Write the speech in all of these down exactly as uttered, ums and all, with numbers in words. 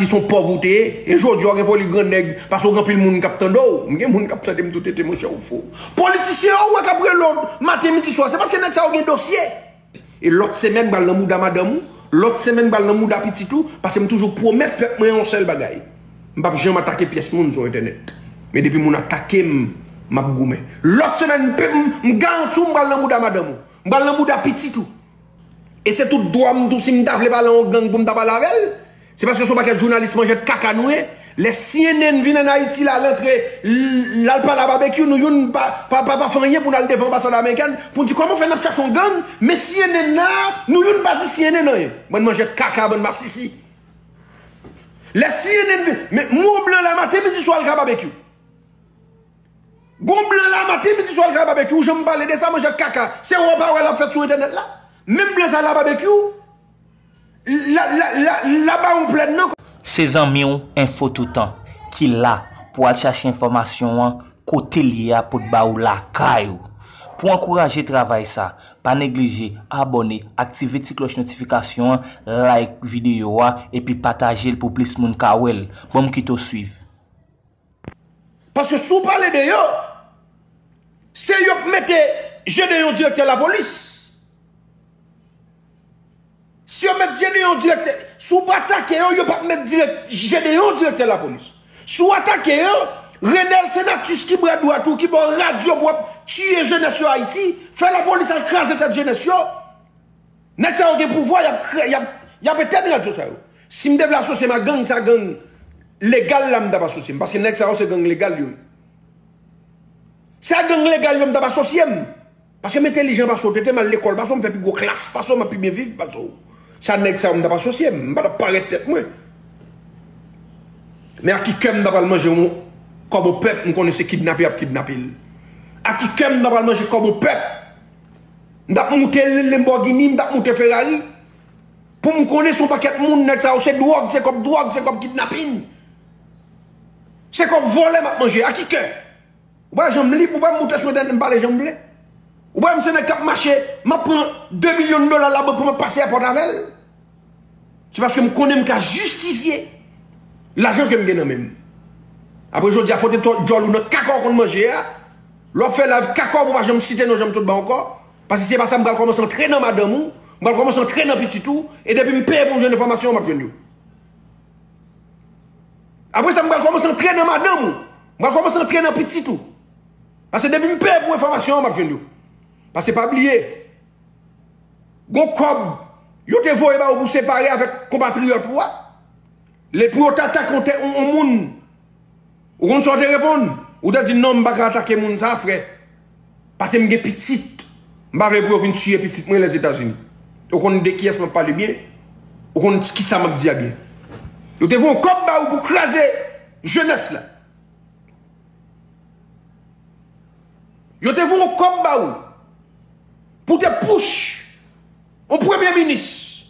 se yon pòv ou te ye. E jodi a w gen foli grannèg, paske w gen anpil moun k ap tande w. M gen moun k ap tande m tou tete, monchè, ou fou. Politisyen yo, ou wè k ap rele w maten, midi, swa, se paske nèg sa yo gen dosye. E lòt semèn, m pral nan mouda madanm ou. Lòt semèn, m pral nan mouda pitit ou. Paske m toujou pwomèt pèp mwen yon sèl bagay. M p ap janm atake pyès moun sou entènèt. Men depi moun atake m, m ap goumen. Lòt semèn, m, m, m garanti w, m pral nan mouda madanm ou. M pral nan mouda pitit ou. E se tout dwa m tou, si m ta vle pale a yon gang pou m ta pale avè l. Se paske se yon pakèt jounalis manjèt kaka nou ye. Lè C N N vin ann Ayiti la, l antre, l, l al pale a Babekyou, nou youn pa, pa, pa, pa fè anyen pou n al devan anbasad amerikèn, pou n di kòman fè n ap chache yon gang, men C N N la, nou youn pa di C N N anyen. Bann manjèt kaka, bann masisi. Lè C N N vin, men mou blan la, maten, midi, swa, l ka Babekyou. Gon blan la maten, midi, swa, l ka Babekyou, ou janm pale de sa, manjèt kaka. Se wè w pa wè l ap fèt sou entènèt la. Menm blan sa la Babekyou, la, la, la, la ba yon plèd non. Se zanmi w Enfo Toutan ki la pou al chache enfòmasyon an kote l ye a pou t ba ou lakay ou. Pou ankouraje travay sa, pa neglije abòne, aktive ti klòch notifikasyon an, like videyo a, epi pataje l pou plis moun ka wè l. Ban m kite w swiv. Paske si w pale de yo, se yo k mete Gedeon direktè lapolis. Si yo met Gedeon direktè, si w pa atake yo, yo p ap met dirèk, Gedeon direktè lapolis. Si w atake yo, Renel Senatus ki bra dwat ou, ki ba w radyo pou w ap tiye jenès yo Ayiti, fè lapolis al kraze tèt jenès yo. Nèg sa yo gen pouvwa, y ap kre-, y ap, y ap etèn radyo sa yo. Si m te vle asosye m ak gang, se a gang legal la m t ap asosye m. Paske nèg sa yo se gang legal yo ye. Se a gang legal yo m t ap asosye m. Paske m entèlijan pase w, tete, m al lekòl pase w, m fè pi gwo klas pase w, m ap pi byen viv pase w. Se a nèg sa yo m t ap asosye m. M pa t ap parèt tèt mwen. Men a ki kè m ta pral manje yon kòb yon pèp, m konnen se kidnape y ap kidnape l. A ki kè m ta pral manje kòb yon pèp? M t ap moute Lamborghini, m t ap moute Ferrari. Pou m konnen se yon pakèt moun, nèg sa yo se dwòg, se kòb dwòg, se kòb kidnapin. Se kòb vòlè m ap manje. A ki kè? Ou pa janm lib, ou pa moute sou entènèt, m pale jan m vle. Ou pa m se nèg k ap mache, m ap pran de milyon dola labank pou m ap pase èpòt avè l. Se paske m konnen m ka jistifye lajan ke m gen nan men m. Apre jodi a, fò te tò-, djòl ou nan kaka w konn manje a. Lè w ap fè live kaka w pou w pa janm site non Jean Claude Ba ankò. Paske si se pa sa, m pral kòmanse antre nan madanm ou, m pral kòmanse antre nan pitit ou, e depi m peye pou m jwenn enfòmasyon, m ap jwenn yo. Apre sa, m pral kòmanse antre nan madanm ou, m pral kòmanse antre nan pitit ou. Paske depi m peye pou enfòmasyon an, m ap jwenn yo. Paske pa bliye, gon kòb yo te voye ba ou pou separe avèk konpatriyòt ou a. Lè pou yo ta atake yon tè, yon, yon moun, ou konn sa w te reponn? Ou te di, "Non, m pa ka atake moun sa, frè. Paske m gen pitit. M pa vle pou yo vin tiye pitit mwen Lèzetazini." Ou konn de kiyès m ap pale byen? Ou konn kisa m ap di a byen? Yo te voye yon kòb ba ou pou kraze jenès la. Yo te voye yon kòb ba ou pou te pouch yon premye minis.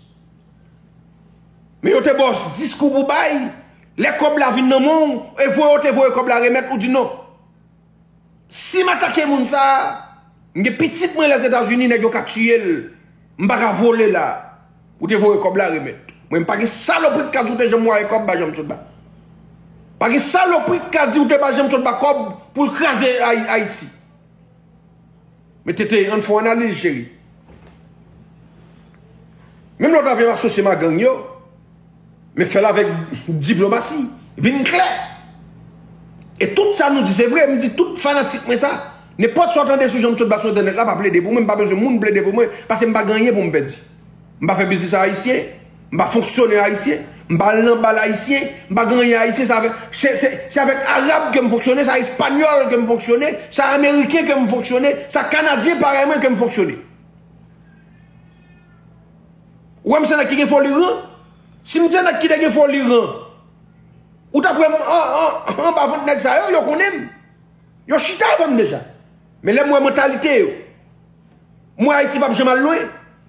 Men yo te ba w diskou pou bay, lè kòb la vin nan men w, e voye yo te voye kòb la remèt, ou di non. Si m atake moun sa a, m gen pitit mwen Lèzetazini, nèg yo ka tiye l. M pa ka vole la. Ou te voye kòb la remèt. Mwen, m pa gen salopri k ka di w te janm voye kòb ba Jean Claude Ba. Pa gen salopri k ka di w te ba Jean Claude Ba kòb pou l kraze Ay-, Ayiti. Men tete, ann fè yon analiz, cheri. Menm lè w ta vle asosye m ak gang yo, men fè l avèk diplomasi. Vin klè. E tout sa nou di, se vre. M di tout fanatik mwen sa. Nenpòt sa w tande sou Jean Claude Ba sou entènèt la, pa plede pou mwen. M pa bezwen moun plede pou mwen, paske m pa gen anyen pou m pèdi. M pa fè biznis a Ayisyen. M pa fonksyonè ayisyen. M pa al nan bal ayisyen. M pa gen anyen ayisyen. Se avèk, se, se, se avèk Arab ke m fonksyone, se a Espanyòl ke m fonksyone, se a Ameriken ke m fonksyone, se a Kanadyen parèy mwen ke m fonksyone. Ou wè m se nèg ki gen foli ran? Si m se nèg ki te gen foli ran, ou t ap wè m an, an, anba vant nèg sa yo, yo konnen m. Yo chita avè m deja. Men lè m wè mantalite yo, m wè Ayiti p ap janm al lwen.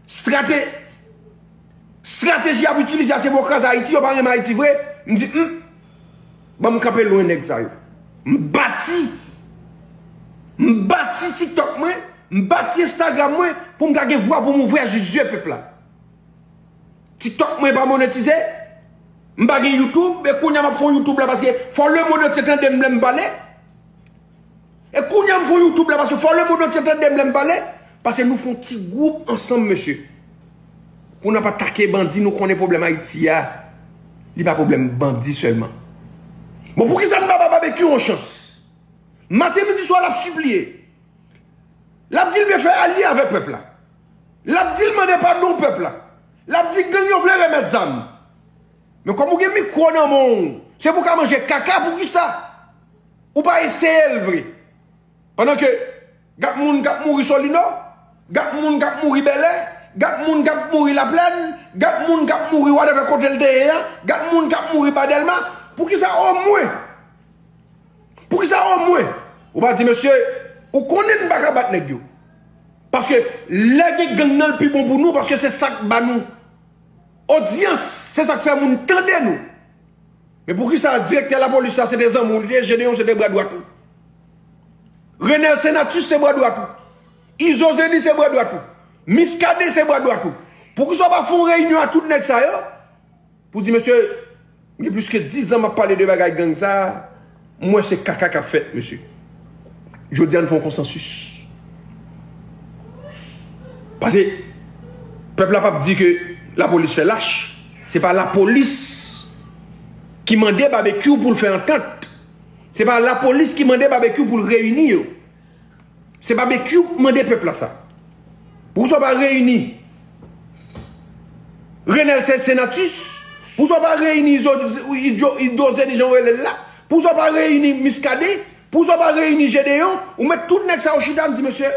Strate-, estrateji y ap itilize a se pou yo kraze Ayiti, yo pa renmen Ayiti vre. M di, hmm, ban m kanpe lwen nèg sa yo. M bati, m bati TikTok mwen, m bati Instagram mwen pou m ka gen vwa pou m ouvè zye pèp la. TikTok mwen pa monetize. M pa gen YouTube, e kounye a m ap fè yon YouTube la paske fò lemonn antye tande m lè m pale. E kounye a m fè yon YouTube la paske fò lemonn antye tande m lè m pale. Paske nou fè yon ti gwoup ansanm, mesye. Pou n ap atake bandi, nou konnen pwoblèm Ayiti a, li pa pwoblèm bandi sèlman. Bon, poukisa n pa ba Babekyou yon chans? Maten, midi, swa, l ap sipliye. L ap di l vle fè alye avèk pèp la. L ap di l mande padon pèp la. L ap di gang yo vle remèt zam. Men kòm ou gen mikwo nan men w, se pou w ka manje kaka, poukisa ou pa eseye l vre? Pandan ke gad moun k ap mouri Solino, gad moun k ap mouri Bèlè, gad moun k ap mouri Laplèn, gad moun k ap mouri whatever kote l te ye a, gad moun k ap mouri ba Dèlma, poukisa omwen Poukisa omwen ou pa di, mesye, ou konnen n pa ka bat nèg yo? Paske lè gen gang nan, l pi bon pou nou, paske se sa k ba nou odyans, se sa k fè moun tande nou. Men poukisa direktè lapolis la se te zanmi w, li te Jedeon, se te bra dwat ou? Renel Senatus se bra dwat ou? Izo Zeni se bra dwat ou? Miskaden se bra dwat ou? Poukisa w pa fè yon reyinyon a tout nèg sa yo? Pou di, mesye, gen plis ke diz an m ap pale de bagay gang sa a, m wè se kaka k ap fèt, mesye. Jodi a, n fè yon konsansis. Paske pèp la p ap di ke lapolis fè lach. Se pa lapolis ki mande Babekyou pou l fè antant. Se pa lapolis ki mande Babekyou pou l reyini yo. Se Babekyou k mande pèp la sa. Poukisa w pa reyini Renel Se-, Senatus? Poukisa w pa reyini Izo, Izo, Izo Zeni, jan w rele l la? Poukisa w pa reyini Miskaden? Poukisa w pa reyini Jedeon? Ou met tout nèg sa yo chita, m di, mesye,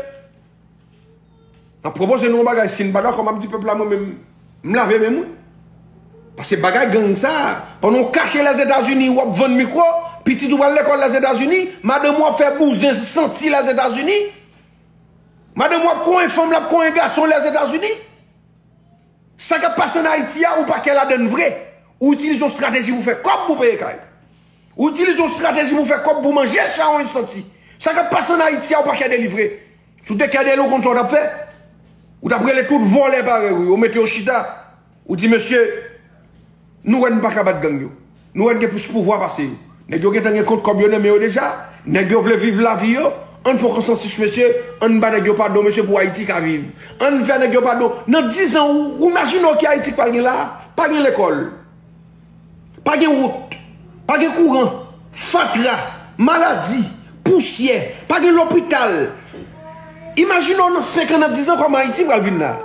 n ap pwopoze nou yon bagay, si n pa dakò, m ap di pèp la, mwen menm, m lave men m, wi. Paske bagay gang sa, pandan w kache Lèzetazini, w ap vann mikwo, pitit ou pral lekòl Lèzetazini, madanm ou ap fè bouzen santi Lèzetazini, madanm ou ap konyen fanm, l ap konyen gason Lèzetazini. Sa k ap pase ann Ayiti a, ou pa kè ladann vre. Ou itilize yon estrateji pou fè kòb pou peye kay. Ou itilize yon estrateji pou fè kòb pou manje chawony santi. Sa k ap pase ann Ayiti a, ou pa kè delivre. Si w te kè delivre, ou konn sa w t ap fè? Ou t ap rele tout vòlè parèy ou yo, ou mete yo chita. Ou di, mesye, nou wè n pa ka bat gang yo. Nou wè n gen plis pouvwa pase yo. Nèg yo gentan gen kont kòb yo nan men yo deja. Nèg yo vle viv lavi yo. Ann fè yon konsansis, mesye. Ann ba nèg yo padon, mesye, pou Ayiti ka viv. Ann fè nèg yo padon. Nan diz an, ou, ou imajine w ki Ayiti k pral gen la a? Pa gen lekòl. Pa gen wout. Pa gen kouran. Fatra. Maladi. Pousyè. Pa gen lopital. Imajine w nan senk an, nan diz an, kòman Ayiti pral vin la.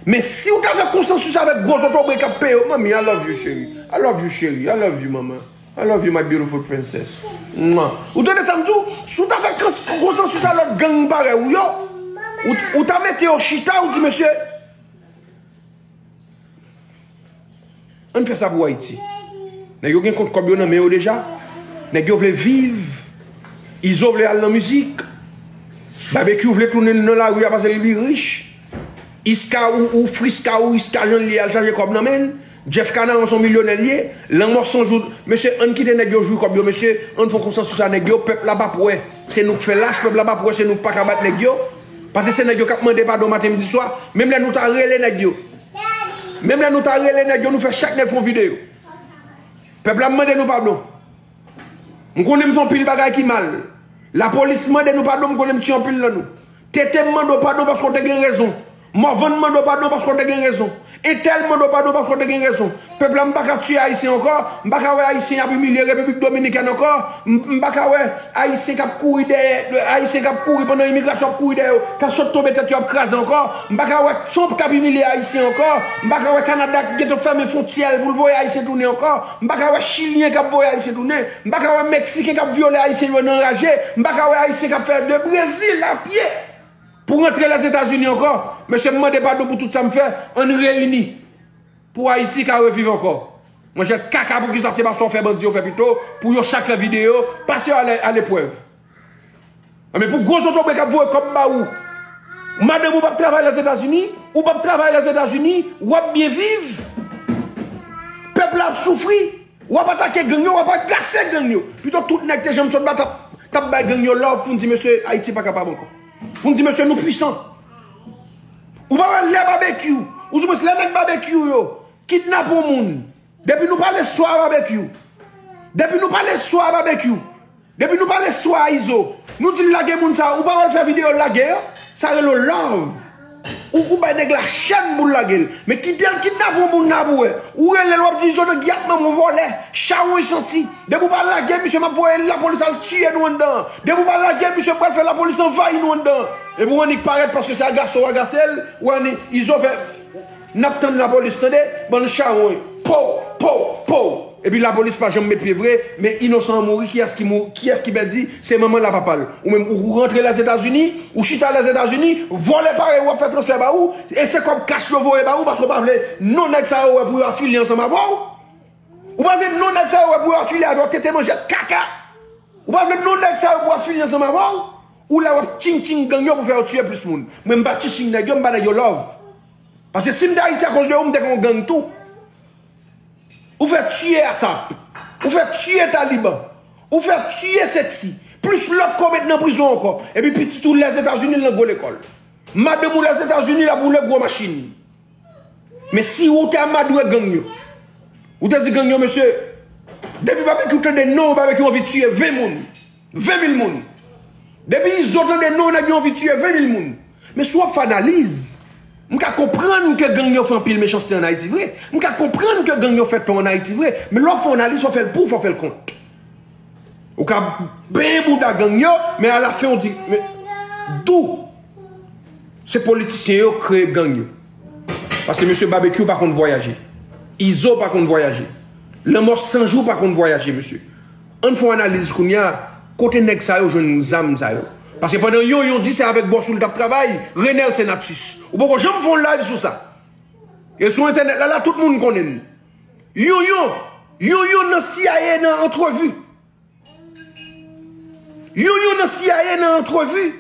Men si w ta fè konsansis avèk gwo zotobre k ap peye w, manmi, I love you, cheri. I love you, cheri. I love you, mama. I love you, my beautiful princess. Mwa. Ou tande sa m di w? Si w ta fè kons-, konsansis a lòt gang parèy ou yo, ou, ou ta mete yo chita, ou di, mesye, ann fè sa pou Ayiti. Nèg yo gen kont kòb yo nan men yo deja. Nèg yo vle viv. Izo vle al nan mizik. Babekyou vle tounen nan lari a paske li rich. Iska ou, ou Friska ou Iska jan l ye al chache kòb nan men l. Jeff Canaran se yon milyonè l ye. Lanmò san jou. Mesye, ann kite nèg yo jwi kòb yo, mesye. Ann fè yon konsansis a nèg yo. Pèp la p ap wè se nou k fè lach. Pèp la p ap wè se nou k pa ka bat nèg yo. Paske se nèg yo k ap mande padon maten, midi, swa. Menm lè nou ta rele nèg yo. Menm lè nou ta rele nèg yo, nou fè chak nèg fè yon videyo. Pèp la mande nou padon. M konnen m fè anpil bagay ki mal. Lapolis mande nou padon, m konnen m tiye anpil nan nou. Tete mande w padon paske w te gen rezon. Mòvann mande w padon paske w te gen rezon. Entèl mande w padon paske w te gen rezon. Pèp la, m pa ka tiye Ayisyen ankò. M pa ka wè Ayisyen ap imilye Repiblik Dominikèn ankò. M, m pa ka wè Ayisyen k ap kouri dèyè, Ayisyen k ap kouri pandan imigrasyon ap kouri dèyè yo, k ap sot tonbe tèt yo ap kraze ankò. M pa ka wè Trump k ap imilye Ayisyen ankò. M pa ka wè Kanada k gentan fèmen fwontyè l pou l voye Ayisyen tounen ankò. M pa ka wè Chilyen k ap voye Ayisyen tounen. M pa ka wè Meksiken k ap vyole Ayisyen yo nan raje. M pa ka wè Ayisyen k ap fè de Brezil a pye pou rantre Lèzetazini ankò. Mesye, m mande padon pou tout sa m fè. Ann reyini pou Ayiti ka reviv ankò. Monchè, kaka, poukisa se pa sa w fè bandi yo fè pito, pou yo chak fè videyo, pase yo a lè-, a leprèv. Anben, pou gwo zotobre k ap voye kòb ba ou, madanm ou p ap travay Lèzetazini, ou p ap travay Lèzetazini, w ap byen viv, pèp la ap soufri, w ap atake gang yo, w ap agase gang yo. Pito tout nèg te janm sot ba t ap, t ap bay gang yo love pou n di, mesye, Ayiti pa kapab ankò. Pou n di, mesye, nou pwisan. Ou pa wè lè Babekyou, ou di mwen lè nèg Babekyou yo, Kidnape yon moun. Depi nou pale swa a Babekyou. Depi nou pale swa a Babekyou. Depi nou pale swa a Izo. Nou di l lage moun sa, ou pa wè l fè videyo l lage yo? Sa rele w love. Ou, ou bay nèg la chèn pou l lage l. Men kite l kidnape yon moun nan pou wè. Ou rele l, w ap di Izo nan gyat manman w vòlè. Chawony santi. Depi w pa lage misye, m ap voye lapolis al tiye nou anndan. Depi w pa lage misye, m pral fè lapolis anvayi nou anndan. Epi w annik parèt paske se agase w agase l. Ou annik Izo fè N ap tann lapolis tande, bann chawony. Po, po, po. Epi lapolis pa janm met pye vre, men inosan an mouri, kiyès ki mou, kiyès ki pèdi, se manman l a papa l. Ou menm, ou rantre Lèzetazini, ou chita Lèzetazini, vòlè parèy ou ap fè transfè ba ou, e se kòb kach yo voye ba ou, paske ou pa vle non nèg sa yo wè pou yo afilye ansanm avè w. Ou pa vle non nèg sa yo wè pou yo afilye avè w, tete manjèt kaka. Ou pa vle non nèg sa yo pou afilye ansanm avè w, ou la w ap tching tching gang yo pou fè yo tiye plis moun. Mwen m pa tching nèg yo, m ba nèg yo love. Paske si m te Ayiti akoz de ou, m te ka yon gang tou. Ou fè tiye ASAP. Ou fè tiye Taliban. Ou fè tiye Sexy. Plis lòt k ap met nan prizon ankò. Epi pitit ou Lèzetazini l nan gwo lekòl. Madanm ou Lèzetazini l ap woule gwo machin. Men si ou te amadwe gang yo, ou te di gang yo, mesye, depi Babekyou tande non, Babekyou anvi tiye ven moun. Ven mil moun. Depi Izo tande non, nèg yo anvi tiye ven mil moun. Men si w ap fè analiz, m ka konprann ke gang yo fè anpil mechanste ann Ayiti vre. M ka konprann ke gang yo fè tò ann Ayiti vre. Men lè w ap fè analiz, fò w fè l pou, fò w fè l kont. Ou ka benyen bouda gang yo, men alafen w di, men, dou. Se politisyen yo kreye gang yo. Paske mesye Babekyou pa konn vwayaje. Izo pa konn vwayaje. Lanmò San Jou pa konn vwayaje, mesye. Ann fè yon analiz kounye a, kote nèg sa yo jwenn zam sa yo? Paske pandan Yonyon di se avèk bòs ou l t ap travay, Renel Senatus. Ou poko janm fè yon live sou sa. E sou entènèt la, la tout moun konnen l. Yonyon, Yonyon nan C I A nan antrevi. Yonyon nan C I A nan antrevi,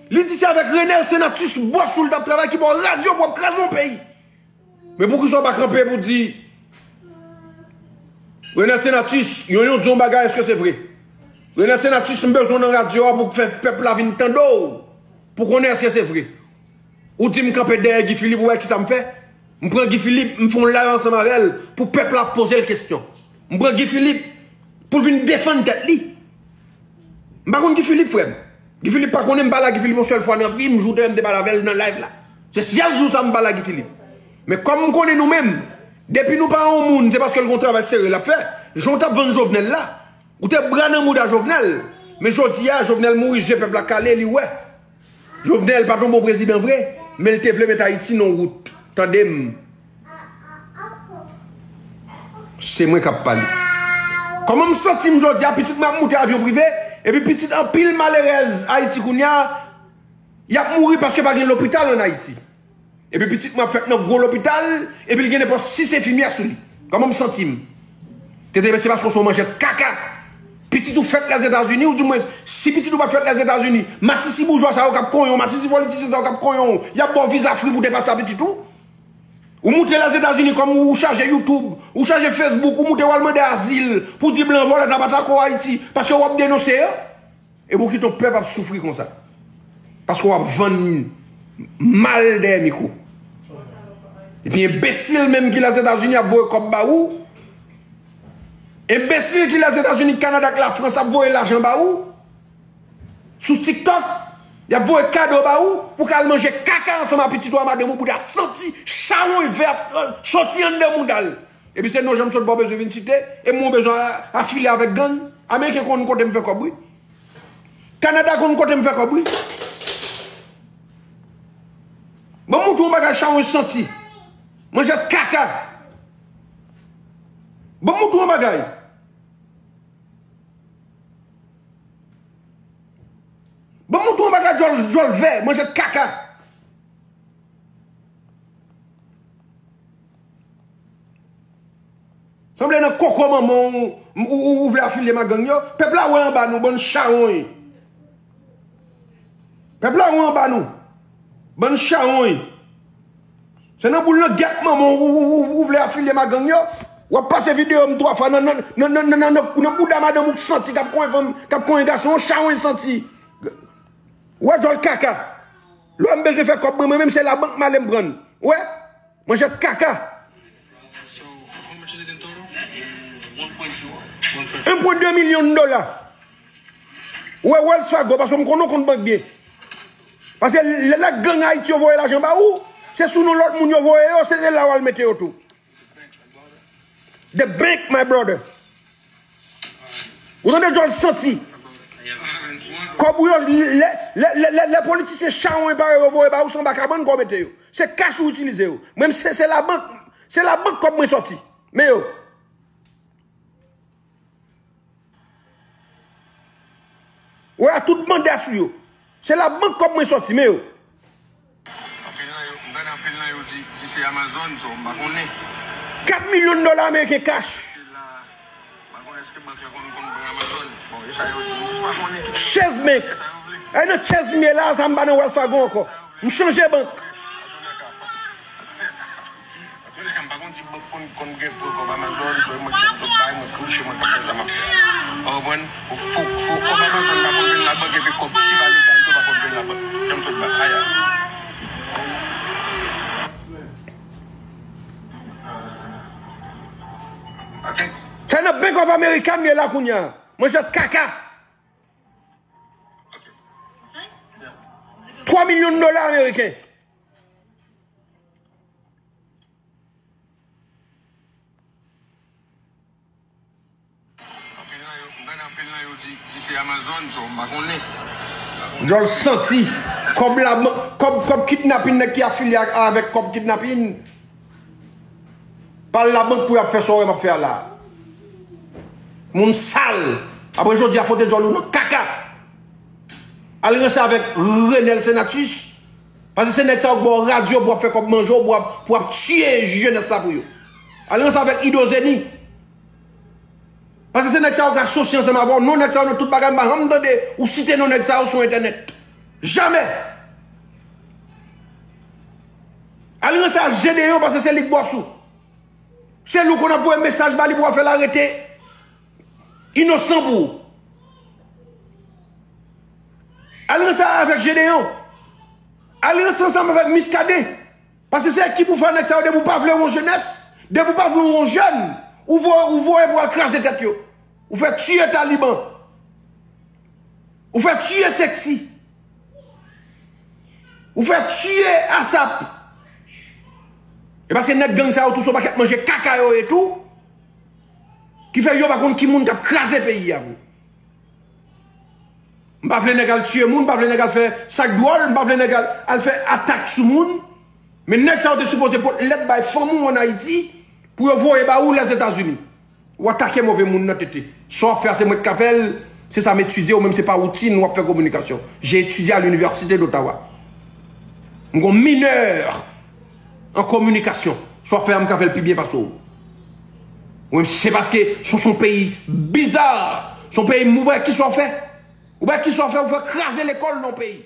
li di se avèk Renel Senatus, bòs ou l t ap travay, ki ba w radyo pou w ap kraze yon peyi. Men poukisa w pa kanpe pou di, Renel Senatus, Yonyon di yon bagay, èske se vre? Renel Senatus, m bezwen w nan radyo a pou fè pèp la vin tande w, pou konnen èske se vre. Ou di m kanpe dèyè Guy Philippe, ou wè kisa m fè? M pran Guy Philippe, m fè yon live ansanm avè l pou pèp la poze l kesyon. M pran Guy Philippe pou l vin defann tèt li. M pa konn Guy Philippe, frè m. Guy Philippe pa konnen m pale a Guy Philippe yon sèl fwa nan vi m, jou te wè m te pale avè l nan live la. Se sèl jou sa m pale a Guy Philippe. Men kòm m konnen nou menm, depi nou pa yon moun, se paske l gon travay serye l ap fè. Jan w t ap vann Jovenel la, ou te bra nan mouda Jovenel. Men jodi a, Jovenel mouri, je pèp la kale, li wè. Jovenel pa t yon bon prezidan vre, men l te vle met Ayiti nan wout. Tande m. Se mwen k ap pale. Kòman m santi m jodi a, pitit mwen ap moute avyon prive, epi pitit anpil malerèz Ayiti kounye a, y ap mouri paske pa gen lopital ann Ayiti. Epi pitit mwen ap fèt nan gwo lopital, epi l gen nenpòt sis enfimyè sou li. Kòman m santi m? Tete, men se paske w se yon manjèt kaka. Pitit ou fèt Lèzetazini, ou di mwen, si pitit ou pa t fèt Lèzetazini, masisi boujwa sa yo k ap konyen w, masisi politisyen sa yo k ap konyen w, y ap ba w viza fri pou w te pati a pitit ou? Ou moutre Lèzetazini kòm ou chaje YouTube, ou chaje Facebook, ou moutre w al mande azil pou di blan vòlè t ap atake w Ayiti, paske w ap denonse yo. Epi w kite yon pèp ap soufri konsa. Paske w ap vann mal dèyè mikwo. Epi enbesil menm ki Lèzetazini ap voye kòb ba ou. Enbesil ki Lèzetazini, Kanada ak Lafrans ap voye lajan ba ou. Sou TikTok, y ap voye kado ba ou pou w ka al manje kaka ansanm ak pitit ou a madanm ou, bouda santi, chawony vè ap, euh, soti anndan mouda l. Epi se non jan m sot ba w bezwen vin site, e mwen w bezwen a-, afilye avèk gang. Ameriken konn kote m fè kòb, wi. Kanada konn kote m fè kòb, wi. Ban m montre w yon bagay chawony santi. Manjèt kaka. Ban m montre w yon bagay. Ban m montre w yon bagay djòl, djòl vè, manjèt kaka. Sanble nan koko manman w, ou, ou, ou vle afilye m ak gang yo. Pèp la wè anba nou, bann chawony. Pèp la wè anba nou, bann chawony. Se nan boul nan gyèt manman w, ou, ou, ou, ou vle afilye m ak gang yo. W ap pase videyo m twa fwa nan, nan, nan bouda madanm ou k santi k ap konyen fanm, k ap konyen gason, yon chawony santi. Wè djòl kaka. Lè m bezwen fè kòb mwen, mwen menm se labank m ale m pran l. Wè, manjèt kaka. Un point deux milyon dola. Ou wè Wells Fargo, paske m konnen w konn bank byen. Paske lè, lè gang Ayiti yo voye lajan ba ou, se sou non lòt moun yo voye yo, se, se la w al mete yo tou. The bank, my brother. Ou tande djòl santi. Kòb ou yo, lè, lè, lè, lè, lè politisyen chawony parèy yo voye ba ou, se anba kabann kòb mete yo. Se kach ou itilize yo. Mwen, se, se labank, se labank kòb mwen sòti. Men yo. Wè, a tout banda sou yo. Se labank kòb mwen sòti, men yo. Anpil nan yo, m tande anpil nan yo di, di se Amazon, so m pa konnen. Kat milyon dola ameriken kach. Chèz Bank. Ay nan Chèz m ye la, sa m pa nan Wells Fargo ankò. M chanje bank. Antoulèka, m pa konn si bank konn, konn gen pran kòb Amazon, so mwen k janm sot bay, mwen kouche, mwen k ap fè sa m ap fè a. Ou konprann? Fo, fo kòb Amazon pa konn vin labank, epi kòb ki pa legal tou pa konn vin labank. Janm sot bay, aya. Ok. Se nan Bank of America m ye la kounye a. Mwen jwèt kaka. Twa milyon dola ameriken. Anpil nan yo, m tande anpil nan yo di, di se Amazon, so m pa konnen. Djòl santi. Kòb la, kòb, kòb kidnapin nèg ki afilye ak, avèk kòb kidnapin. Pa al labank pou y ap fè sa w wè m ap fè a la. Moun sal. Apre jodi a, fwote djòl ou nan kaka. Al ranse avèk Renel Senatus. Paske se nèg sa yo k ba w radyo pou w ap fè kòb manje w, pou w ap, pou w ap tiye jenès la pou yo. Al ranse avèk Ido Zeni. Paske se nèg sa yo k asosye ansanm avè w. Non nèg sa yo nan tout bagay, m pa janm tande ou site non nèg sa yo sou entènèt. Jamè! Al ranse a Jedeyon paske se li k bòs ou. Se li w konn ap voye mesaj ba li pou w ap fè l arete inosan pou ou. Al ranse avèk Jedeyon. Al ranse ansanm avèk Miskaden. Paske se ekip ou fè nèg sa yo, depi w pa vle yon jenès, depi w pa vle yon jèn, ou voye, ou voye pou al kraze tèt yo. Ou fè tiye Taliban. Ou fè tiye Sexy. Ou fè tiye Asap. E paske nèg gang sa yo tou se yon pakèt manje kaka yo ye tou. Ki fè yo pa konn ki moun k ap kraze peyi a vre. M pa vle nèg al tiye moun, m pa vle nèg al fè sa k dwòl, m pa vle nèg al, al fè atak sou moun. Men nèg sa yo te sipoze pot lèt bay fanmi w ann Ayiti pou yo voye ba ou Lèzetazini. Ou atake move moun nan tete. Sa w ap fè a se mwen k ka fè l, se sa m etidye, ou menm se pa woutin w ap fè kominikasyon. J'ai étudié à l'université d'Ottawa. M gon minè an kominikasyon. Sa w ap fè a m ka fè l pi byen pase w. Ou menm se paske se, se yon peyi biza, se yon peyi m, ou wè kisa w fè. Ou wè kisa w fè, ou fè kraze lekòl nan yon peyi.